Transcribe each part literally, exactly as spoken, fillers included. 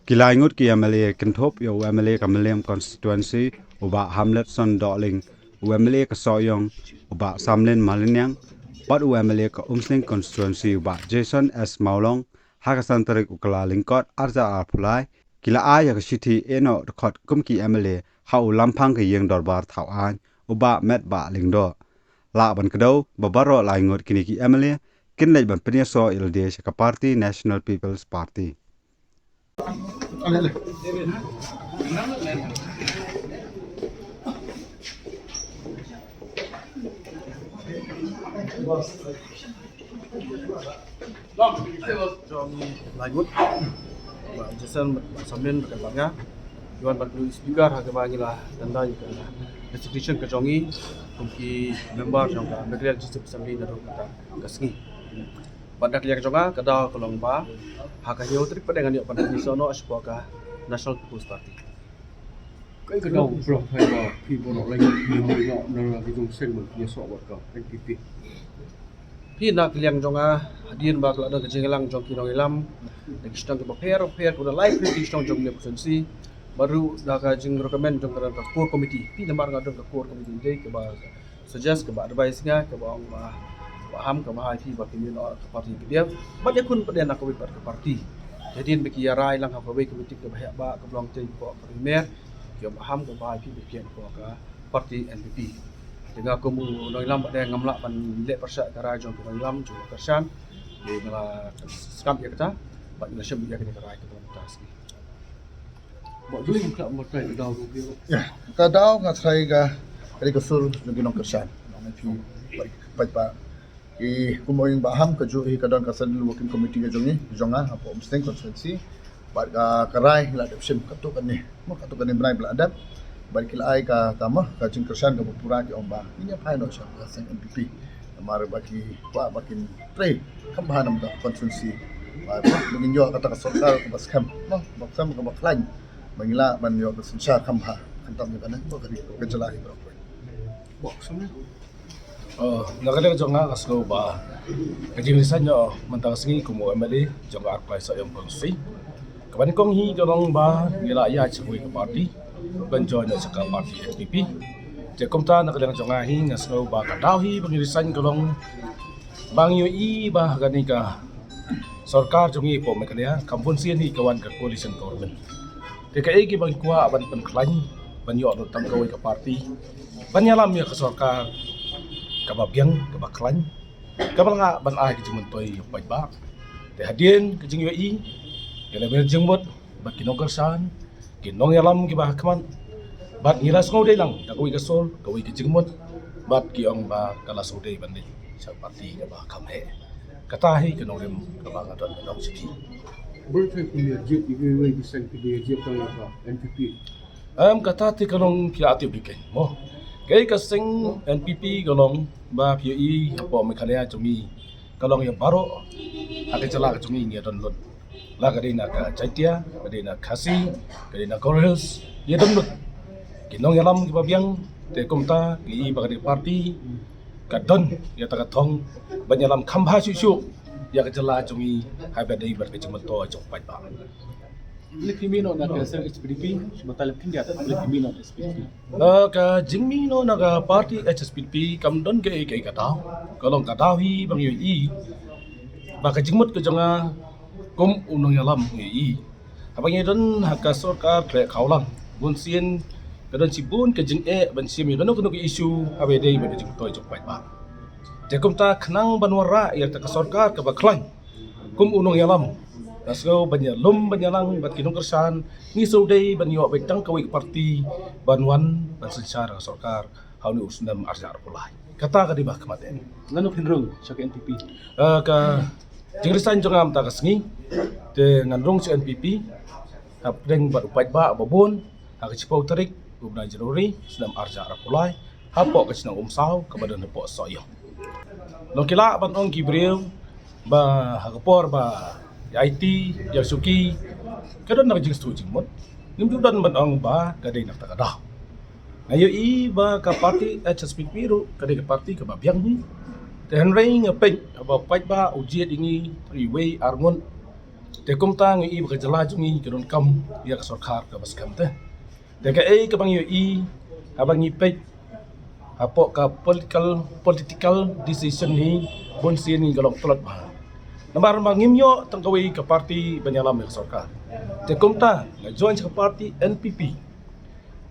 Ki lai ngut ki M L A kynthup ïa u M L A ka Mylliem constituency u Bah Hamletson Dohling, u M L A ka Sohiong u Bah Samlin Malinyang, bad u M L A ka Umsning constituency u Bah Jason S Mawlong, ha ka san tarik u Kyllalyngkot arhajar arphew lai, ki la ai ïa ka shithi ïehnoh dkhot kum ki M L A ha u Lamphang ka Ïing Dorbar Thawaiñ, u Bah Metbah Lyngdoh. Lah ban kdew ba baroh lai ngut kine ki M L A kin leit ban pynïasoh ïa lade sha ka party National People's Party. Jong ngi lai ngut, Bah Jason, Bah Samlin, Bah Karbanga, ki wan ban pynlong speaker ha kaba ngi la tender ïa ka resignation ka jong ngi kum ki member jong ka Meghalaya Legislative Assembly naduh mynta ka sngi. Bad na ka liang jong nga, ka daw ka long ba ha ka hynñiew tarik pat ngan ïoh ban pynïasoh noh shapoh ka National People's Party. Kaei ka daw pynlong ba phi baroh lai ngut phi ïoh na ki jong seng ban pynïasoh bad ka N P P? Phi, na ka liang jong nga, hadien ba ka la don ka jingïalang jong ki nongïalam na ki shnong kiba pher pher, kiba don lai pher ki shnong jong ka constituency, bad ruh da ka jingrecommend jong ka core committee. Phi, namar nga don ka core committee dei kaba suggest, kaba advice nga, kaba ong ba, ba ham, kaba hai phi ba phin ïoh ka party P D F. Bad ïakhun pat de na kawei pat ka party. Hadien ba ki ïarai lang ha kawei ka meeting kaba heh ba ka long tei ko ka primer, ki ong ba ham, kaba hai phi ba phin ïoh ka party N P P. Te nga kum u nongïalam pat de ngam lah ban leh pyrshah ka rai jong ki nongïalam jong ka kyrshan. Te nga la skam ïa kata bad nga la shem ïa kane ka rai kaba mynta sngi. Ba dei ka daw ruh. Ïa, ka daw nga tharai ka, ka dei ka sur jong ki nongkyrshan. Nong phi, paidbah. Ki kum u ong ba ham, kajuh hi ka don ka central working committee ka jong ngi, jong nga hapoh Umsning constituency. Bad ka, ka rai ngi la dep shim katto katne, mo, katto katne bnai ba la dep. Bad ki la ai ka, ka, mo, ka jingkyrshan kaba pura, ki ong ba ngin ïa phai noh sha ka seng N P P. Namar ba ki kwah ba kin trei kham bha na ka constituency. Ba, ba ngin ïoh kata ka sorkar kaba skhem, mo, ba skhem, kaba khlaiñ. Ba ngin lah ban ïoh ka synshar kham bha, khamtam ïa kane, ba ka ri, ka jylla hi baroh. Bok, sum. Oh, na ka liang jong nga, nga sngew ba ka jingresign jong nga mynta ka sngi kum u M L A jong ka Arphew Lai Sohiong constituency, kaba nyngkong hi ka long ba ngi la ïaid sha kawei ka party ban join sha ka party N P P. Te kumta na ka liang jong nga hi, nga sngew ba ka daw hi ba ngi resign ka long ba ngi ïohi ba ha kane ka sorkar jong ngi hapoh Meghalaya kam bun sien hi ka wan ka coalition government. Te kaei kaba ngi kwah ban pynkhlaiñ, ban ïoh lut tang kawei ka party ban ïalam ïa ka sorkar kaba biang, kaba khlaiñ, kaba lah ban ai ka jingmyntoi ïa u paidbah. Te hadien ka jingïohi, ïa la ka jingmut bad ki nongkyrshan, ki nongïalam kiba ha khmat, bad ngi la sngewdei lang da kawei ka sur, kawei ka jingmut, bad ki ong ba ka la sngewdei ban leit sha party kaba kham heh. Kata hi ka nongrim kaba nga don ban ong sha phi. Bun sien phi ïa jied, iwei iwei ki seng phi ïa jied tang ïa ka N P P. Em, kata te ka long phi ïa tip bikeng, mo. Kaei ka seng N P P ka long ba phi ïohi hapoh Meghalaya jong ngi, ka long ïa baroh ha ka jylla ka jong ngi ngi ïa don lut. La ka dei na ka Jaiñtia, ka dei na Khasi, ka dei na Garo Hills, ïa don lut ki nongïalam kiba biang. Te kumta ngi i ba ka dei party ka don ïa kata ka thong ban ïalam kham bha shuh shuh ïa ka jylla jong ngi, haba dei bad ka jingmyntoi jong u paidbah. Leit mih noh na ka seng H P D P, ba ta leit khyndiat leit mih noh na H P D P. Eh, ka jingmih noh na ka party H S P D P kam don kaei kaei ka daw. Ka long ka daw hi ba ngi ïohi ba ka jingmut ka jong nga kum u nongïalam ngi ïohi. Haba ngi don ha ka sorkar khleh khawlang, bun sien ka don shibun ka jingeh ban shim ïa kano kano ka issue haba dei bad ka jingmyntoi jong u paidbah. Te kumta khnang ban wanrah ïa kata ka sorkar kaba khlaiñ kum u nongïalam, nga sngew ban ïalum ban ïalang bad ki nongkyrshan, ngi sngewdei ban ïoh beit tang kawei ka party ban wan ban synshar ka sorkar ha une u snem arhajar arphew lai. Kata ka dei ba khmat eh. Lano phin rung sha ka N P P? Eh, ka jingresign jong nga mynta ka sngi, te ngan rung sha N P P hapdeng bad u paidbah ba bun ha ka shiphew tarik u bnai January snem arhajar arphew lai, hapoh ka shnong Umsaw kaba don hapoh Sohiong. Long ki lah ban ong ki briew ba ha ka por ba ïa aiti ïa shuki ka don na ka jingstad jingmut. Ngim ju don ban ong ba ka dei na kata ka daw. Nga ïohi ba ka party H S P D P ruh ka dei ka party kaba biang hi. Te hynrei nga peit ba u paidbah u jied ïa ngi tang iwei ar ngut. Te kumta ngi i ba ka jylla jong ngi ka donkam ïa ka sorkar kaba skhem te. Te kaei kaba ngi ïohi haba ngi peit hapoh ka political, political decision hi, bun sien ngi ka long tlot bha. Namar ba ngim ïoh tang kawei ka parti ban ïalam ïa ka sorkar. Te kumta nga join sha ka parti N P P.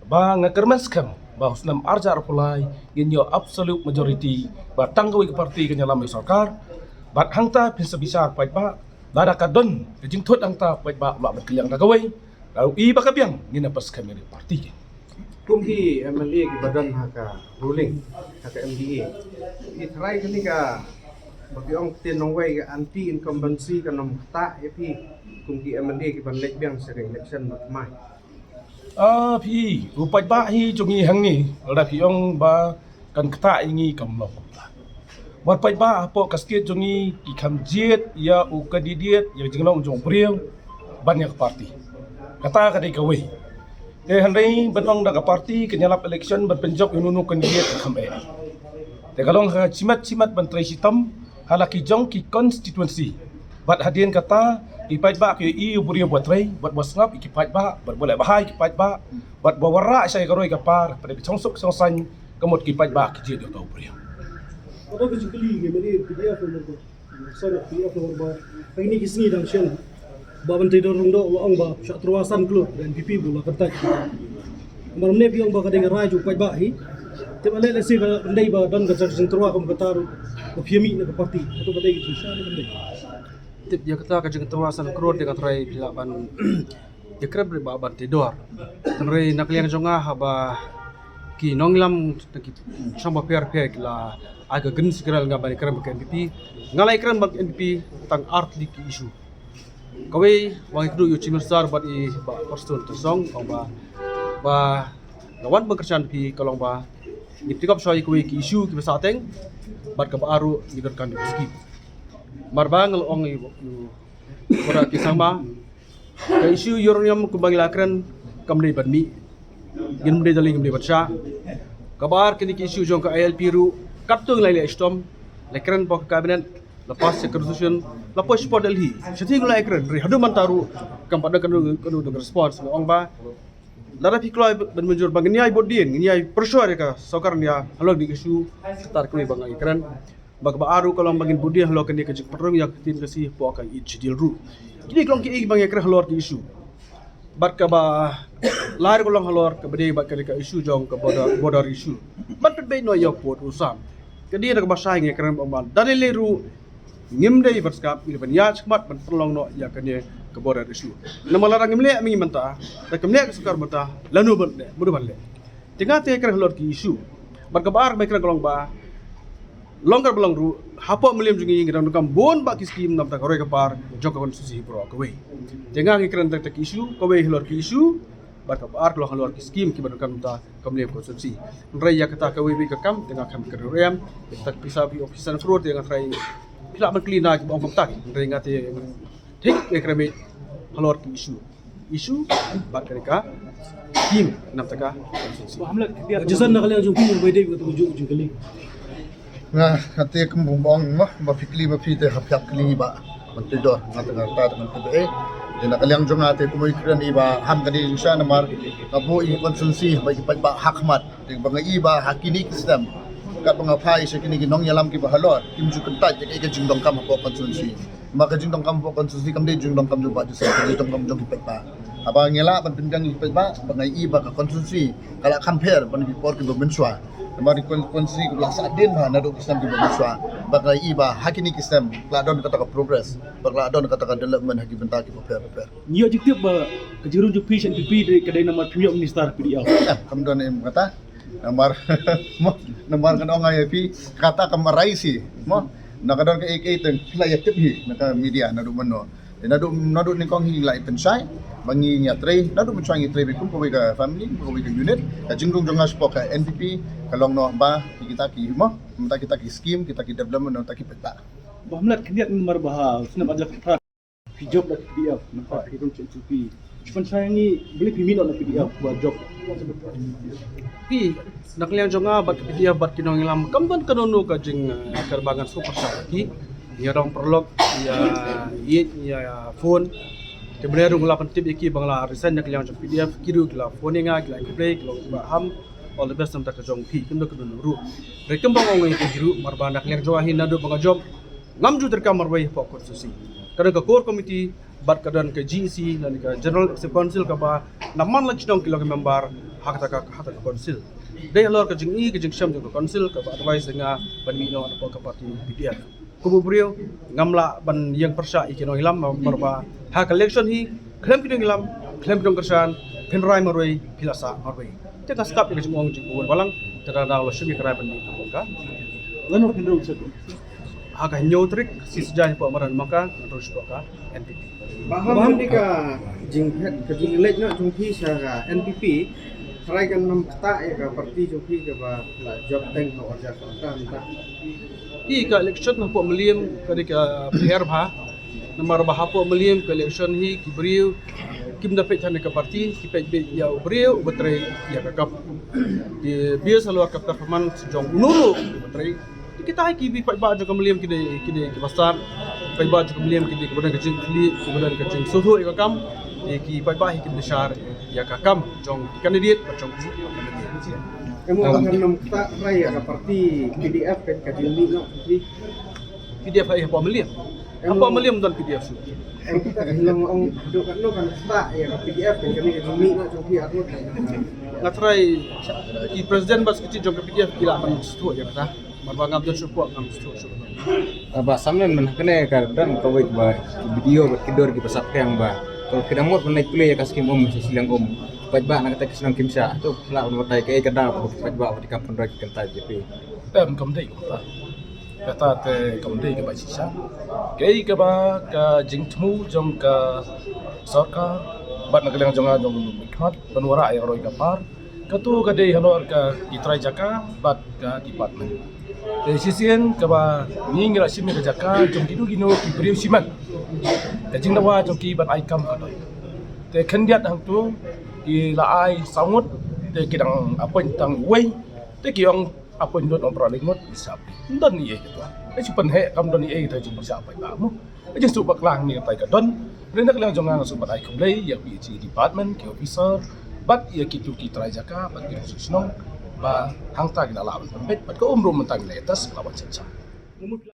Ba nga kyrmen skhem ba u snem arhajar arphew lai ngin ïoh absolute majority ba tang kawei ka parti kan ïalam ïa ka sorkar. Bad hangta phin sa bishar paidbah, lada ka don ka jingthut hangta paidbah, ba ban kylliang da kawei. Lada i ba ka biang ngin ïa pass skhem ïa ka parti. Kum ki M L A kiba don ha ka ruling, ha ka M D A, ki tharai kane ka, ba ki ong ktien nongwei, ka anti incumbency kan ym ktah ïa phi kum ki M L A kiban leit biang sha ka election ba thymmai? Ah, phi, u paidbah hi jong ngi hangne, lada phi ong ba kan ktah ïa ngi, kam long kumta. Wat paidbah hapoh ka state jong ngi ki kham jied ïa u candidate, ïa ka jinglong jong u briew ban ïa ka parti. Kata ka dei kawei. Te hynrei ban ong da ka parti kan ïalap election ban pynjop ïa uno uno u candidate, ka kham eh. Te ka long ha ka jimat jimat ban trei shitom ha la ki jong ki constituency. Bad hadien kata ki paidbah ki ïohi u briew ba trei, bad ba sngap ïa ki paidbah, bad ba leh bha ïa ki paidbah, bad ba wanrah sha ka roi ka par, bad ba shong suk shong saiñ, ka mut ki paidbah ki jied ïa uta u briew. Kata ka jingkylli ngi mane P D F, sorry, P D F, ba ha kine ki sngi dang shen, Bah Banteidor Lyngdoh u la ong ba shah tyrwa san klur, N P P ba u la kyntait. Namar mynne phi ong ba ka dei ka rai jong u paidbah hi. Te balei lehse ka dei ba don ka jingtyrwa kum kata ruh, ba phi ïa mih na ka parti? Hato ka dei ka jingshisha ne kam dei? Tip ïa kata ka jingtyrwa san klur te nga tharai phi lah ban ïakren bad Bah Banteidor. Hynrei na ka liang jong nga, haba ki nongïalam na ki shnong bapher bapher ki la ai ka green signal ïa nga ban ïakren bad ka N P P, nga la ïakren bad ka N P P tang ar tylli ki issue. Kawei, ba nga ïakynduh ïa u Chief Minister bad i Bah Prestone Tynsong, ong ba, ba nga wan ban kyrshan phi ka long ba ngin pickup shuwa ïa kawei ki issue kiba sahteng, bad kaba ar ruh ngi donkam ïa ka scheme. Namar ba nga la ong ïa u, ïa u Bah K. Sangma, ka issue uranium kumba ngi la kren kam dei ban mih. Ngim dei da lieng, ngim dei ban shah. Kaba ar, kine ki issue jong ka I L P ruh katto ngi la ïaleh shitom, la kren bad ka cabinet, la pass ïa ka resolution, la poi sha Delhi. Shathie ngi la ïakren, hynrei haduh mynta ruh kam pat don kano kano ka response. Nga ong ba lada phi kloi ban mynjur ba ngin ïai bud dien, ngin ïai pressure ïa ka sorkar ïa halor kine ki issue, kata kawei ba nga ïakren. Bad kaba ar ruh ka long ba ngin bud dien halor kane ka jingpynrung ïa ka ktien Khasi hapoh ka Eighth Schedule ruh. Kine ki long kiei kiba nga ïakren halor ki issue. Bad kaba lai ruh ka long halor kaba dei bad kane ka issue jong ka border, border issue. Bad pynbeit noh ïa u pud u sam. Ka dei na kaba shai nga ïakren ba, ba da lei lei ruh ngim dei ban sngap, ngi dei ban ïaid shakhmat ban pynlong noh ïa kane ka border issue. Namar lada ngim leh mynta, da kim leh ka sorkar mynta, lano ban leh, mano ban leh? Te nga te ïakren halor ki issue. Bad kaba ar ba nga ïakren ka long ba long kaba long ruh, hapoh Mylliem jong ngi ngi dang donkam bun bah ki scheme na bynta ka roi ka par jong ka constituency baroh kawei. Te nga nga ïakren tang ki issue, kawei halor ki issue, bad kaba ar ka long halor ki scheme kiba donkam na bynta ka Mylliem constituency. Hynrei ïa kata kawei kawei ka kam te nga kham ïakren ruh em. Ïa kata ka pisa phi ong pisa na klur te nga tharai phi lah ban kylli na kiba ong kumta. Hynrei nga te thik nga ïakren halor ki issue. Issue bad ka dei ka scheme na bynta ka constituency. Bah Hamlet, ka dei, Jason, na ka liang jong phi, bai dei ka tu ju jingkylli. Nga, nga te kum ba ong mo, ba phi kylli ba phi te hap hap kylli Bah Banteidor, nga te nga ta te nga te ba eh. Te na ka liang jong nga te kum ïakren i ba ham ka dei jingshisha namar ka buh i constituency ba i paidbah ha khmat. Te ba nga i ba ha kine ki snem, katba nga phai sha kine ki nongïalam kiba halor, kim ju kyntait ïa ka jingdonkam hapoh constituency. Namar ka jingdonkam hapoh constituency kam dei jingdonkam jong Bah Jason, ka dei jingdonkam jong ki paidbah. Haba ngi lah ban pynbiang ïa ki paidbah, ba nga i ba ka constituency ka la kham pher ban ki por kiba mynshuwa. Namar ki con-, constituency kiba la sah dien bha naduh ki snem kiba mynshuwa. Ba nga i ba ha kine ki snem ka la don kata ka progress, ba ka la don kata ka development ha ki bynta kiba pher bapher. Ngi ïoh jingtip ba ka jingrung jong phi sha N P P dei, ka dei namar phim ïoh minister P D F. Em, kam don em kata. Namar, mo, namar ngan ong ïa phi, kata ka marai shi, mo. Na ka don kaei kaei te phi la ïa tip hi na ka media naduh mynno. Te naduh, naduh nyngkong hi la ïa pynshai ba ngi ïa trei, naduh mynshuwa ngi trei beit kum kawei ka family, kum kawei ka unit. Ka jingrung jong nga shapoh ka N P P ka long noh ba kita ki, mo, kita ki scheme, kita ki development, kita ki peta. Bah Hamlet, khyndiat namar ba ha u snem arhajar khatphra phi jop da ka P D F, namar phi rung sha N P P. Shu pynshai ïa ngi balei phi mih noh na P D F ba jop. Phi, na ka liang jong nga bad ka P D F bad ki nongïalam kam don kano kano ka jing, eh, kaba ngan sngewpyrshah ïa ki. Ïa dang paralok, ïa ïeit, ïa phone. Te bnai ruh nga la pyntip ïa ki ba nga la resign na ka liang jong PDF, ki ruh ki la phone ïa nga, ki la khublei, ki la ong ba ham, all the best namar ka jong phi, kumno kumno ruh. Re kumba nga ong ïa ki ruh, namar ba na ka liang jong nga hi naduh ba nga jop, ngam ju treikam marwei hapoh constituency. Ka don ka core committee, bad ka don ka GEC, lane ka General Executive Council kaba na man la shnong ki long ki member ha kata ka, ha kata ka council. Dei halor ka jingi, ka jingshem jong ka council kaba advice ïa nga ban mih noh napoh ka party PDF. Kum u briew ngam lah ban ïeng pyrshah ïa ki nongïalam, namar ba ha ka election hi khlem ki nongïalam, khlem ki nongkyrshan, phin rai marwei, phi la sah marwei. Te nga sngap ïa ka jingong jong u balang, te da da la shim ïa ka rai ban mih napoh ka. Lano phin rung sha Ha ka hynñiew tarik, shi sngi hapoh madan Mangka, nga rung shapoh ka NPP. Ba ham kane ka jingphet, ka jingleit noh jong phi sha ka NPP, trai kan ym ktah ïa ka party jong phi kaba la jop teng ha orja ka ta ta. Ïa ka election hapoh Mylliem ka dei ka pher bha. Namar ba hapoh Mylliem ka election hi ki briew kim da peit ha kane ka party, ki peit beit ïa u briew uba trei ïa ka kam. Ki base halor ka performance jong uno uno uba trei. Kita hi ki paidbah jong ka Mylliem ki dei, ki dei kiba stad. Paidbah jong ka Mylliem ki dei kiba don ka jingkhlieh, kiba don ka jingsngewthuh ïa ka kam. Ki paidbah hi ki bishar ïa ka kam jong ki candidate bad jong ki candidate. Em, ba kan ym ktah trai ïa ka party PDF kan ka jingmih noh ki. PDF ha hapoh Mylliem. Hapoh Mylliem don PDF shuh. Em, kita kan long ong dok kan long kan ktah ïa ka PDF kan ka jingmih noh jong ki arngut. Nga trai ki president bad secretary jong ka PDF ki lah ban sngewthuh ïa kata. Namar ba ngam don shuh, ngam sngewthuh shuh. Ah, Bah Samlin, mynta kane ka don kawei ba ki BDO bad ki DOR kiba sap pyrshang ba, ka, ki dang mut ban leit pule ïa ka skim um sha shiliang um. Paidbah na kata ka shnong kim shah. To phi lah ban batai kaei ka daw ba ki paidbah ba ki kam pynroi ki kynta jong phi. Em, kam dei kumta. Kata te kam dei kaba shisha. Kaei kaba ka jingthmu jong ka sorkar bad na ka liang jong nga jong u mihkhmat ban wanrah ïa ka roi ka par. Kato ka dei halor ka ki trai jaka bad ka department. Te shisien kaba ngi ngi la shim ïa ka jaka jong kino kino ki briew shimet. Ka jingdawa jong ki ban ai kam ka dei. Te khyndiat hangto ki la ai saw ngut, te ki dang appoint tang uwei, te ki ong appoint lut ong pra lai ngut, bisa phi. Ym don ei ei ka to. Te shu pynheh kam don ei ei ka to jingpisa appoint ba mo. Ka jingsuk bakla hangne katai ka don. Hynrei na ka liang jong nga nga sngewbha ban ai khublei ïa phi, ïa ki department, ki officer, bad ïa kito ki trai jaka, bad ki nongshong shnong, ba hangta ki la lah ban pynbeit, bad ka um ruh mynta ki la ïa test, ka la wan shet shet.